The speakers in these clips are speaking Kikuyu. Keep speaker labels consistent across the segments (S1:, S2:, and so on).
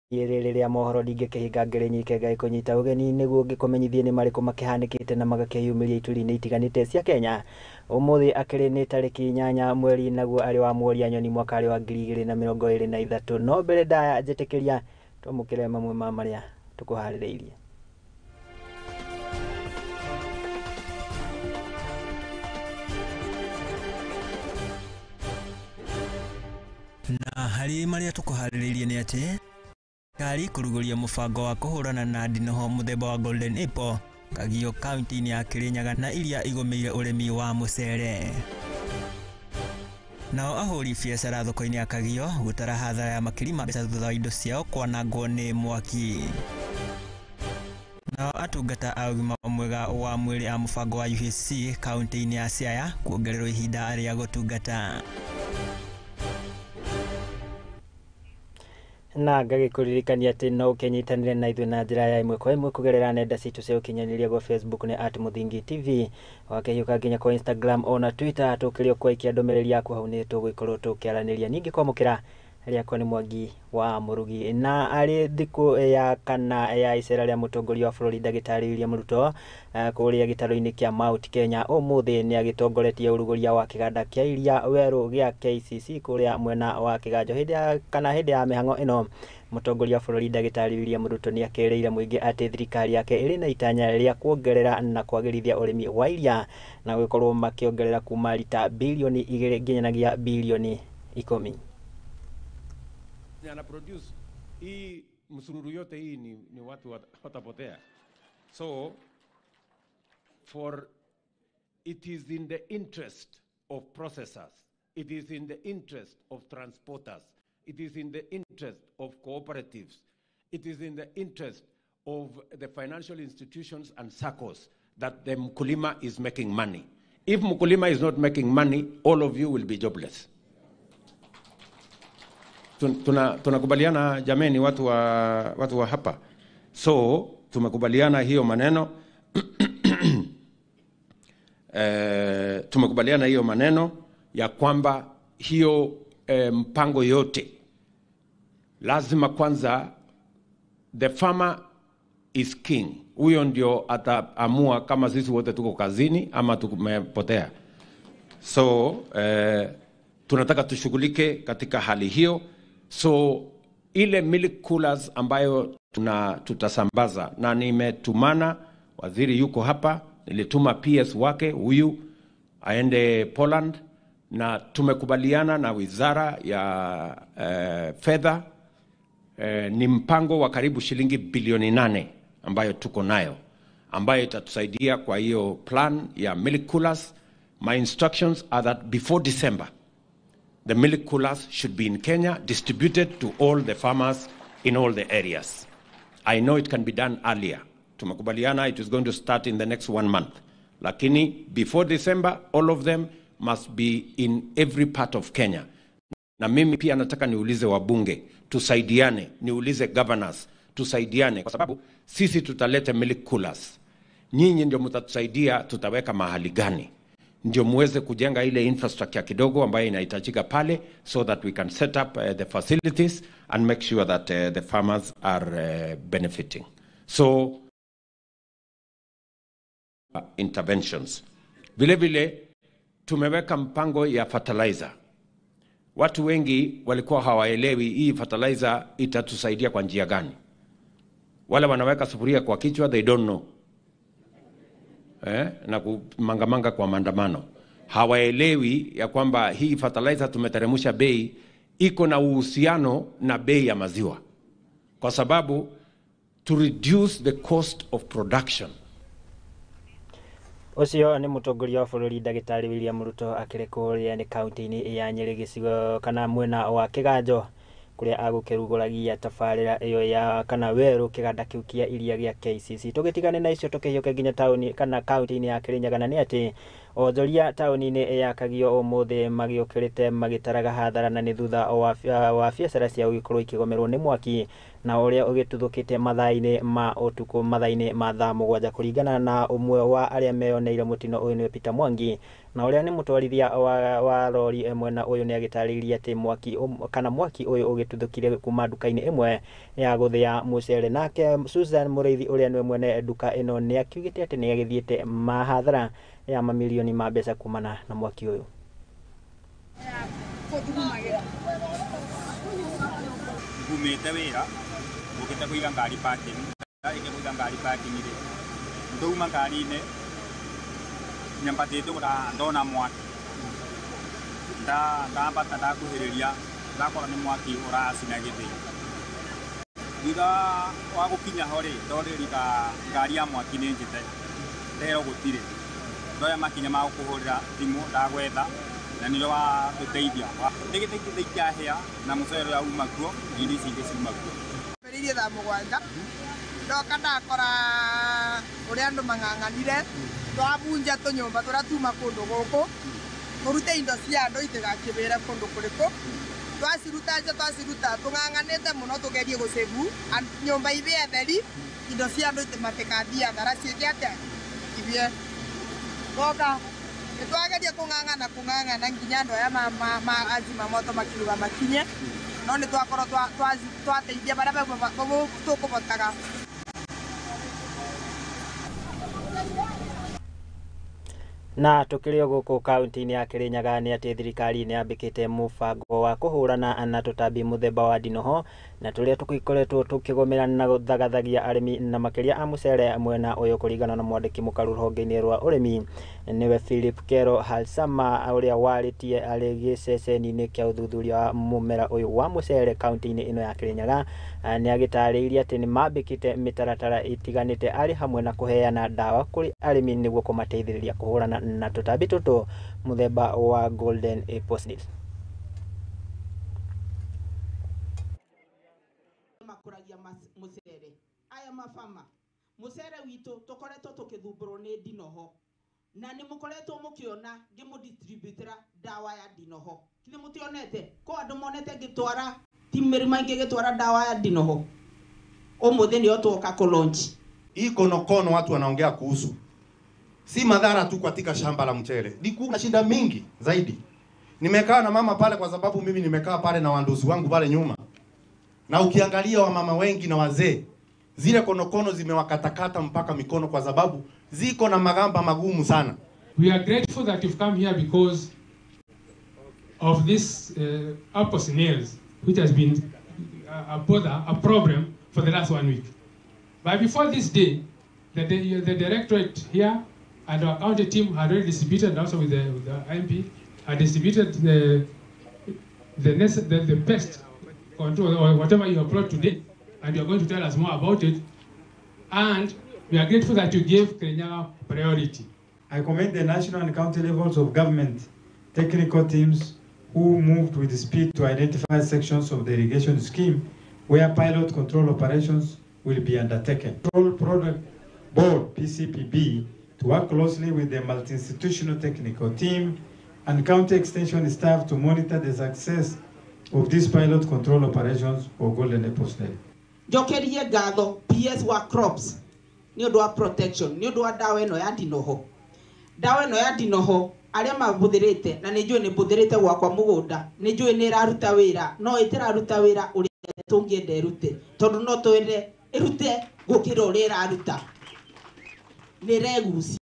S1: Rĩrĩ rĩa mohoro ndingĩkĩhinga ngĩrĩ nyike ngagĩkũnyita ũgeni nĩguo ngĩkũmenyithie nĩ marĩkũ makĩhanĩkĩte na magakĩyumĩria ituri-inĩ itiganĩte cia Kenya. Ũmũthĩ akĩrĩ nĩ tarĩki 8 mweri naguo arĩ wa mworia nyoni mwaka arĩ wa 2023. No mbere ndaya njĩtĩkĩria twamũkĩre mamwe ma marĩa tũkũharĩrĩirie.
S2: Na harĩ marĩa tũkũharĩrĩirie nĩ atĩ thirikari kũrugũria mũbango wa kũhũrana na ndinoho mũthemba wa Golden Apple Kagio kaunti-inĩ ya Kirinyaga na iria igũmĩire ũrĩmi wa mũcere. Nao ahũri biacara thoko-inĩ ya Kagio gũtara hathara ya makiri ma mbeca thutha wa indo ciao kwanangwo nĩ mwaki. Nao atungata a ũgima mwega wa mwĩrĩ a mũbango wa UHC kaunti-inĩ ya Siaya kuongererwo ihinda rĩa gũtungata.
S1: Na ngagĩkũririkania atĩ no ũkĩnyitanĩre na ithuĩ na njĩra ya ĩmwe kwa ĩmwe kũgerera nenda citũ cia ũkinyanĩria gwa Facebook nĩ @MũthingiTV, wakĩhiũka nginya kwa Instagram ona Twitter tũkĩrĩ o kwaikia ndũmĩrĩri yaku hau nĩ tũgũgĩkorwo tũkĩaranĩria. Ningĩ kwamũkĩra rĩakwa nĩ Mwangi wa Mũrugi. Na arĩ thikũ ya kana ya icera rĩa mũtongoria wa bũrũri ndagĩtarĩ William Ruto kũrĩa gĩtarũ-inĩ kĩa Mount Kenya ũmũthĩ nĩ agĩtongoretie ũrugũria wa kĩganda kĩa iria werũ gĩa KCC kũrĩa mwena wa Kĩganjo. Hĩndĩ ya kana hĩndĩ ya mĩhang'o ĩno mũtongoria wa bũrũri ndagĩtarĩ William Ruto nĩ akĩrĩire mũingĩ atĩ thirikari yake ĩrĩ na itanya rĩa kuongerera na kwagĩrithia ũrĩmi wa iria na gũkorwo makĩongerera kuma rita bilioni 2 nginyanagia bilioni 10.
S3: Ana produce hii msururu yote hii ni watu watapotea. So for it is in the interest of processors, it is in the interest of transporters, it is in the interest of cooperatives, it is in the interest of the financial institutions and SACCOs that the mkulima is making money. If mkulima is not making money, all of you will be jobless. Tunakubaliana jameni, watu wa hapa. So tumekubaliana hiyo maneno. Tumekubaliana hiyo maneno ya kwamba hiyo mpango yote lazima kwanza the farmer is king. Huyo ndio ataamua kama sisi wote tuko kazini ama tumepotea. So tunataka tushughulike katika hali hiyo. So ile milk coolers ambayo tutasambaza, na nimetumana waziri yuko hapa, nilituma PS wake huyu aende Poland, na tumekubaliana na wizara ya fedha. Ni mpango wa karibu shilingi bilioni 8 ambayo tuko nayo, ambayo itatusaidia kwa hiyo plan ya milk coolers. My instructions are that before December the milk coolers should be in Kenya, distributed to all the farmers in all the areas. I know it can be done earlier. Tumekubaliana it is going to start in the next 1 month. Lakini before December, all of them must be in every part of Kenya. Na mimi pia nataka niulize wabunge, tusaidiane, niulize governors, tusaidiane, kwa sababu sisi tutaleta milk coolers. Nyinyi ndio mtatusaidia tutaweka mahali gani, ndio muweze kujenga ile infrastructure kidogo ambayo inahitajika pale, so that we can set up the facilities and make sure that the farmers are benefiting. So interventions. Vile vile tumeweka mpango ya fertilizer. Watu wengi walikuwa hawaelewi hii fertilizer itatusaidia kwa njia gani. Wale wanaweka sufuria kwa kichwa, they don't know. Na kumangamanga kwa maandamano. Hawaelewi ya kwamba hii fertilizer tumeteremsha bei iko na uhusiano na bei ya maziwa. Kwa sababu to reduce the cost of production.
S1: Ũcio nĩ mũtongoria wa bũrũri ndagĩtarĩ William Ruto akĩrĩ kũrĩa nĩ kaunti-inĩ ya Nyĩrĩ gĩcigo kana mwena wa Kĩganjo kũrĩa agũkĩrugũragia tabarĩra ĩyo ya kana werũ kĩganda kĩu kĩa iria gĩa KCC. Tũgĩtigane na icio tũkĩhiũke nginya taũni kana kaunti-inĩ ya Kirinyaga, na nĩ atĩ Onjoria taũni-inĩ ya Kagio ũmũthĩ magĩũkĩrĩte magĩtaraga hathara na nĩ thutha wa biacara ciao gũkorwo ikĩgomerwo nĩ mwaki na ũrĩa ũgĩtuthũkĩte mathaa-inĩ ma ũtukũ mathaa-inĩ ma thaa 7 kũringana na ũmwe wa arĩa meyoneire mũtino ũyũ nĩwe Peter Mwangi na ũrĩa nĩ mũtwarithia wa rori mwena ũyũ nĩ agĩtarĩirie atĩ mwaki ũyũ ũgĩtuthũkire kuma nduka-inĩ ĩmwe ya gũthĩa mũcere. Nake Susan Mũrĩithi ũrĩa nĩwe mwene nduka ĩno nĩ akiugĩte atĩ nĩ agĩthiĩte mahathara ya mamilioni ma mbeca kumana na mwaki ũyũ.
S4: Ngumĩte wĩra ngũkĩte kũiga ngari parking, ndarĩkia kũiga ngari parking rĩ, ndauma ngari-inĩ nyambatĩte ndona mwaki, ndambata ndakuhĩrĩria ndakora nĩ mwaki ũracina gĩthĩi. Thutha wa gũkinya ho rĩ, ndorĩrika ngari ya mwaki nĩ njĩte, ndero gũtirĩ, ndoya makinya ma gũkũhũrĩra thimũ ndagwetha na nĩrĩo watũteithia nĩ gĩthĩi kĩahĩa na mũcere ũrĩa uma kuo na indo ici ingĩ ciuma kuo.
S5: Mbĩrĩirie thaa 7 ndoka ndakora ũrĩa andũ mang'ang'anire twabunja tũnyũmba tũrĩa tuma kũndũ gũkũ tũrute indo cia andũ itigakĩbĩre kũndũ kũrĩkũ twaciruta nja twaciruta tũng'ang'anĩte mũno tũgerie gũcĩbu nyũmba ibĩe theri indo cia andũ matikathiĩ athara ciĩke atĩa ibĩe goka nĩtwageria kũng'ang'ana nginya andũ aya ma azima moto makiuga makinye no nĩtwakorwo twateithia barĩa tũkũbotaga.
S1: Na tukĩrĩ o gũkũ kaunti-inĩ ya Kirinyaga nĩ atĩ thirikari nĩ yambĩkĩte mũbango wa kũhũrana na tũtambi mũthemba wa ndinoho na tũrĩa tũgĩkoretwo tũkĩgũmĩra na gũthagathagia arĩmi na makĩria a mũcere mwena ũyũ kũringana na mwandĩki mũkaru rũhonge-inĩ rwa ũrĩmi nĩwe Philip Kero Halsama ũrĩa warĩtie arĩ gĩceceni-inĩ kĩa ũthuthuria wa mũmera ũyũ wa mũcere kaunti-inĩ ĩno ya Kirinyaga. Nĩ agĩtarĩirie atĩ nĩ mambĩkĩte mĩtaratara ĩtiganĩte arĩ hamwe na kũheana ndawa kũrĩ arĩmi nĩguo kũmateithĩrĩria kũhũrana na tũtambi tũtũ mũthemba wa golden apple snail.
S6: Makũragia mũcere aya mabama mũcere witũ tũkoretwo tũkĩthumbũrwo nĩ ndinoho na nĩ mũkoretwo mũkĩona ngĩmũdistributĩra ndawa ya ndinoho nĩ mũtionete ko andũ monete ngĩtwara ti mĩrĩma ingĩ gĩtwara ndawa ya ndinoho ũmũthĩ nĩyo twoka kũ launch.
S7: Hii konokono watu wanaongea kuhusu si madhara tu katika shamba la mchele, ni kuna shida mingi zaidi. Nimekaa na mama pale kwa sababu mimi nimekaa pale na wanduzi wangu pale nyuma, na ukiangalia wamama wengi na wazee, zile konokono zimewakatakata mpaka mikono kwa sababu ziko na magamba magumu sana.
S8: We are grateful that you've come here because of this apple snails which has been a bother, a problem for the last 1 week. But before this day, the directorate here and our county team had already distributed, and also with the MP, had distributed the pest control or whatever you have brought today, and you are going to tell us more about it. And we are grateful that you gave Kirinyaga priority.
S9: I commend the national and county levels of government technical teams who moved with speed to identify sections of the irrigation scheme where pilot control operations will be undertaken. Control Product Board, PCPB, to work closely with the multi-institutional technical team and county extension staff to monitor the success of these pilot control operations for golden apple snail.
S6: Njokerie ngatho PS wa crops nĩ ũndũ wa protection nĩ ũndũ wa ndawa ĩno ya ndinoho. Ndawa ĩno ya ndinoho arĩa mabũthĩrĩte na nĩ njũĩ nĩ mbũthĩrĩte gwakwa mũgũnda nĩ njũĩ nĩ ĩraruta wĩra no ĩtĩraruta wĩra ũrĩa tũngĩenda ĩrute tondũ no twende ĩrute gũkĩra ũrĩa ĩraruta. Nĩ ĩregucia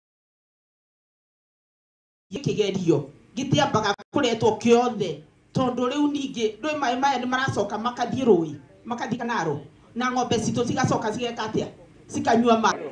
S6: kĩgerio gĩtiambaga kũretwo kĩothe tondũ rĩu ningĩ ndũĩ maĩ maya nĩ maracoka makathiĩ rũĩ makathiĩ kanaro na ng'ombe citũ cigacoka cigeka atĩa cikanyua maĩ.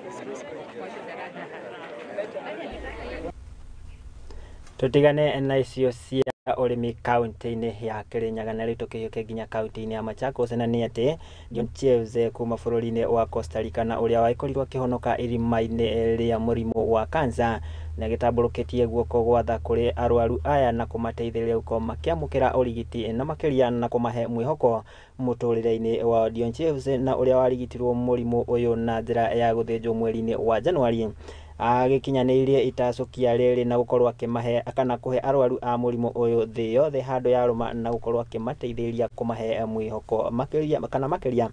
S1: Tutigane na icio cia ũrĩmi kaunti-inĩ ya Kirinyaga na rĩu tũkĩhiũke nginya kaunti-inĩ ya Machakos na nĩ atĩ John Childs kuma bũrũri-inĩ wa Costa Rica na ũrĩa wakorirwo akĩhonoka irima-inĩ rĩa mũrimũ wa kansa na gĩtambũrũkĩtie guoko gwa tha kũrĩ arwaru aya na kũmateithĩrĩria gũkorwo makĩamũkĩra ũrigiti na makĩria na kũmahe mwĩhoko mũtũrĩre-inĩ wa Dion Chiefs na ũrĩa warigitirwo mũrimũ ũyũ na njĩra ya gũthĩnjwo mweri-inĩ wa Januari. Agĩkinyanĩirie itacũkia rĩrĩ na gũkorwo akĩmahe kana kũhe arwaru a mũrimũ ũyũ thĩ yothe handũ ya rũma na gũkorwo akĩmateithĩrĩria kũmahe mwĩhoko makĩria kana makĩria.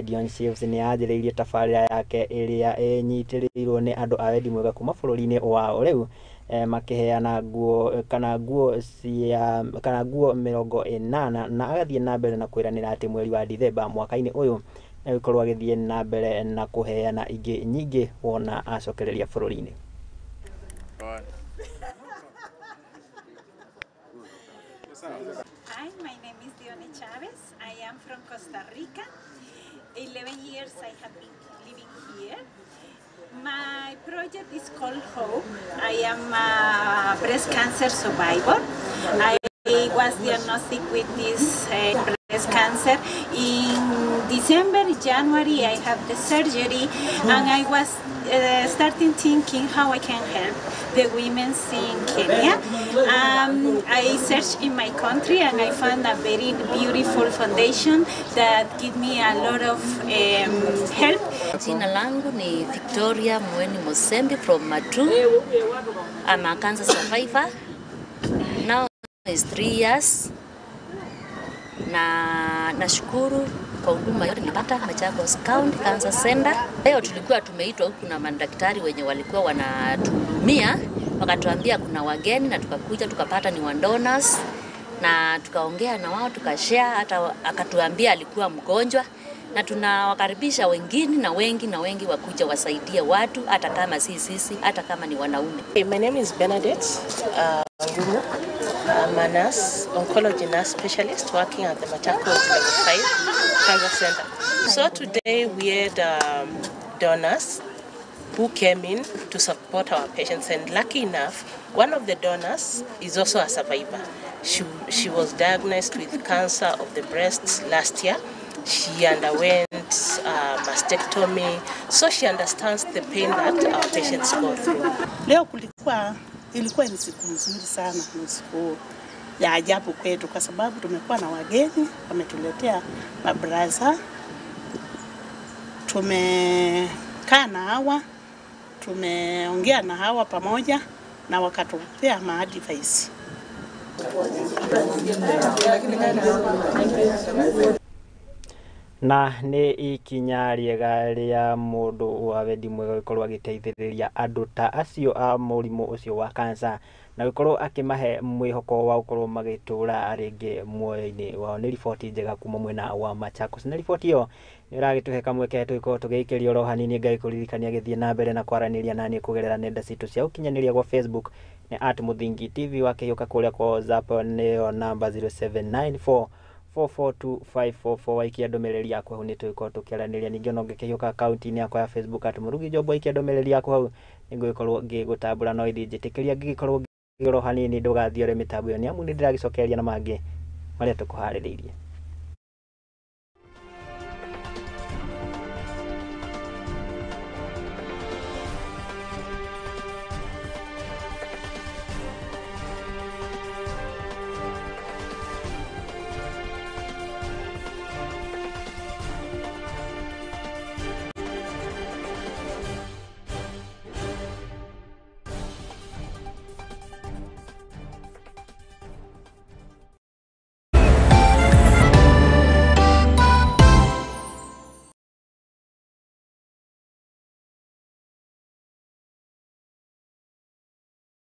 S1: Dion Chiefs nĩ yanjĩrĩirie tabarĩra yake ĩrĩa ĩnyitĩrĩirwo nĩ andũ a wendi mwega kuma bũrũri-inĩ wa rĩu, makĩheana nguo kana nguo cia kana nguo 80, na agathiĩ na mbere na kwĩranĩra atĩ mweri wa Dithemba mwaka-inĩ ũyũ egũkorwo agĩthiĩ na mbere na kũheana ingĩ nyingĩ wona acokereria bũrũri-inĩ.
S10: Hi, my name is Dione Chavez. I am from Costa Rica. 11 years I have been living here. My project is called Hope. I am a breast cancer survivor. I was diagnosed with this breast cancer in December, January. I had the surgery, and I was starting thinking how I can help the women in Kenya. I searched in my country and I found a very beautiful foundation that gave me a lot of help.
S11: Jina langu ni Victoria Mweni Mosembi from Matu. I'm a cancer survivor. Now it's 3 years. Na nashukuru kwa huduma yote nilipata Machakos County Cancer Center. Leo tulikuwa tumeitwa huku na madaktari wenye walikuwa wanatuhudumia, wakatuambia kuna wageni na tukakuja tukapata ni donors, na tukaongea na wao tukashare, hata akatuambia alikuwa mgonjwa, na tunawakaribisha wengine na wengi na wengi wakuja wasaidie watu, hata kama si sisi, hata kama ni wanaume.
S12: Hey, my name is Bernadette Ngumu. I'm a nurse, oncology nurse specialist working at the Machakos Level 5 Cancer Center. So today we had donors who came in to support our patients, and lucky enough, one of the donors is also a survivor. She was diagnosed with cancer of the breast last year. She underwent mastectomy, so she understands the pain that our patients go through.
S13: Leo ilikuwa ni siku nzuri sana, ni siku ya ajabu kwetu kwa sababu tumekuwa na wageni, wametuletea mabraza, tumekaa na hawa, tumeongea na hawa pamoja na wakatupea maadvice.
S1: Na nĩ ikinya rĩega rĩa mũndũ wa wendi mwega gũkorwo agĩteithĩrĩria andũ ta acio a mũrimũ ũcio wa cancer na gũkorwo akĩmahe mwĩhoko wa gũkorwo magĩtũra rĩngĩ muoyo-inĩ wao. Nĩ riboti njega kuma mwena wa Machakos, na riboti ĩyo nĩ ĩragĩtũhe kamweke tũgĩkorwo tũgĩikĩria oro hanini. Ngai kũririkania gĩthiĩ na mbere na kwaranĩria naniĩ kũgerera nenda citũ cia ũkinyanĩria gwa Facebook nĩ @Muthingi TV, wakĩhiũka kũrĩa kwa WhatsApp nĩyo namba 0794 442544. Waikia ndũmĩrĩri yaku hau nĩ tũgũkorwo tũkĩaranĩria. Ningĩ ona ũngĩkĩhiũka akaunti-inĩ yakwa ya Facebook @Murugi Job, waikia ndũmĩrĩri yaku hau nĩngũgĩkorwo ngĩgũtambũra. No ithiĩ njĩtĩkĩria ngĩgĩkorwo ngĩrwo hanini ndũgathiore mĩtambo ĩyo nĩ amu nĩ ndĩragĩcokereria na mangĩ marĩa tũkũharĩrĩirie.